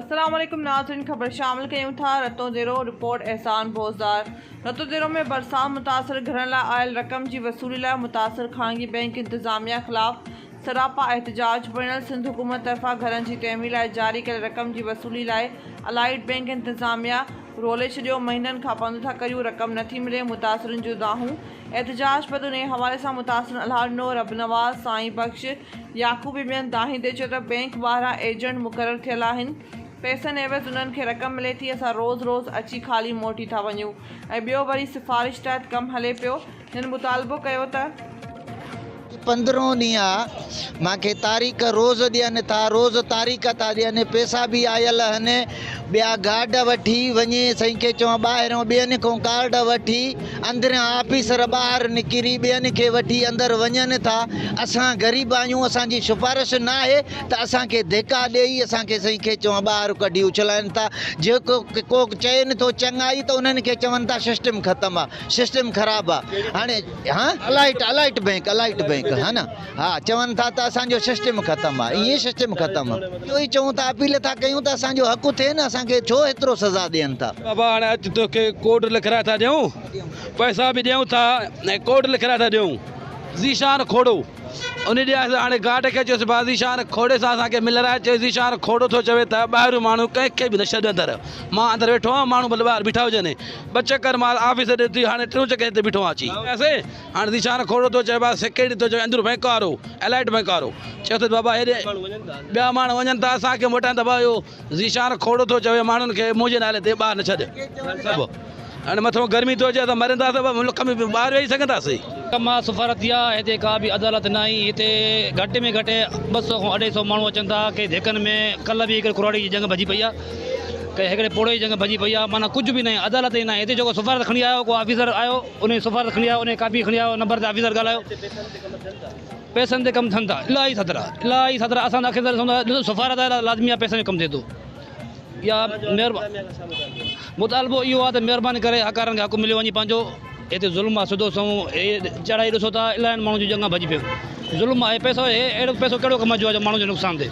السلام عليڪم ناظرين خبر شامل ڪيون ٿا رتوديرو، رپورٽ احسان بوزدار، رتوديرو ۾ برسات متاثر گهرن لاء آيل رقم جي وصولي لاء متاثر خانگي بئنڪ انتظاميا خلاف سراپا احتجاج بڻيل سنڌ حڪومت طرفان گهرن جي تعمير لاء جاري ڪيل رقم جي وصولي لاء الائيڊ بئنڪ انتظاميا رولي ڇڏيو مهينن کان پنڌ ٿا ڪريون رقم نٿي ملي متاثرن جون دانهون احتجاج پد انهي حوالي سان متاثرن الهاڏنو ربنواز سائين بخش يعقوب ٻين دانهيندي چيو ته بئنڪ ٻاهران ايجنٽ مقرر ٿيل آهن پئسن عيوض انهن کي رقم ملي ٿي اسان روز روز اچي خالي موٽي ٿا وڃون ۽ ٻيو وري سفارش تحت ڪم هلي پيو هنن مطالبو ڪيو ته. پندرهون ڏينهن آ مان کي تاريخ روز ڏين ٿا روز تاريخ ٿا ڏين پيسا به آيل هن ٻيا گارڊ وٺي وڃي سائين کي چوان ٻاهريون ٻين کان ڪارڊ وٺي اندريان آفيسر ٻاهر نڪري ٻين کي وٺي اندر وڃن ٿا اسان غريب آهيون اسان جي سفارش ناهي ته اسان کي ڌڪا ڏيئي اسان کي سائين کي چوان ٻاهر ڪڍي اڇلائن ٿا جيڪو ڪو چئين ٿو چڱائي ته انهن کي چون ٿا سسٽم ختم آ سسٽم خراب آ هاڻي ها الائٽ الائٽ بئنڪ الائٽ بئنڪ ها نه ها چون ٿا ته اسان جو سسٽم ختم آ ائين سسٽم ختم آ اهو ئي چئون ٿا اپيل ٿا ڪيون ته اسان جو حق ٿئي نه اسان کي ڇو ايترو سزا ڏين ٿا. بابا هاڻي اچ توکي ڪوڊ لکرائي ٿا ڏيون پئسا به ڏيون ٿا ۽ ڪوڊ لکرائي ٿا ڏيون ذيشان کوڙو ان ڏينهن هاڻي گارڊ کي چيس ڀاء ذيشان کوڙي سان اسان کي ملرائي چيس ذيشان کوڙو ٿو چوي ته ٻاهريون ماڻهو ڪنهن کي به نه ڇڏ اندر مان اندر ويٺو آهيان ماڻهو ڀلي ٻاهر بيٺا هجن ٻه چڪر مان آفيس ڏي ٿي هاڻي ٽيون چڪر هتي بيٺو آهيان اچي هاڻي ذيشان کوڙو ٿو چئي ڀاء سيڪريٽري ٿو چوي اندرون بئنڪ وارو الائيڊ بئنڪ وارو چئي ٿو بابا هيڏي ٻيا ماڻهو وڃن ٿا اسان کي موٽائن ٿا ڀاء اهو ذيشان کوڙو ٿو چوي ماڻهن کي منهنجي نالي تي ٻاهر نه ڇڏ سڀ هاڻي مٿو گرمي ٿو اچي اسان مرنداسين بابا ملڪ ۾ ٻاهر ويهي سگهنداسين. ڪم آ سفارت آ هتي ڪا به عدالت ناهي هتي گهٽ ۾ گهٽ 200 کان 250 ماڻهو اچن ٿا ڪي ڌڪن ۾ ڪلهه به هڪڙي ڪراڙي جي جنگ ڀڄي پئي آ ڪي هڪڙي پوڙهي جي جنگ ڀڄي پئي آ معنيٰ ڪجهه به ناهي عدالت ئي ناهي هتي جيڪو سفارت کڻي آيو ڪو آفيسر آيو انهي سفارت کڻي آيو انهي ڪاپي کڻي آيو نمبر تي آفيسر ڳالهايو پئسن تي ڪم ٿين ٿا الاهي سترا الاهي سترا اسان ته اکين سان ڏسون ٿا ڏسو سفارت آهي لازمي آهي پئسن جو ڪم ٿئي ٿو يا مطالبو اهو آهي ته مهرباني ڪري حقارن کي حق مليو وڃي پنهنجو هتي ظلم آهي سڌو سنئون هي چڙهائي ڏسو ٿا الاهين ماڻهن جون ڄنگهان ڀڄي پيون ظلم آهي پئسو هي اهڙو پئسو ڪهڙو ڪم جو آهي جو ماڻهن جو نقصان ٿئي.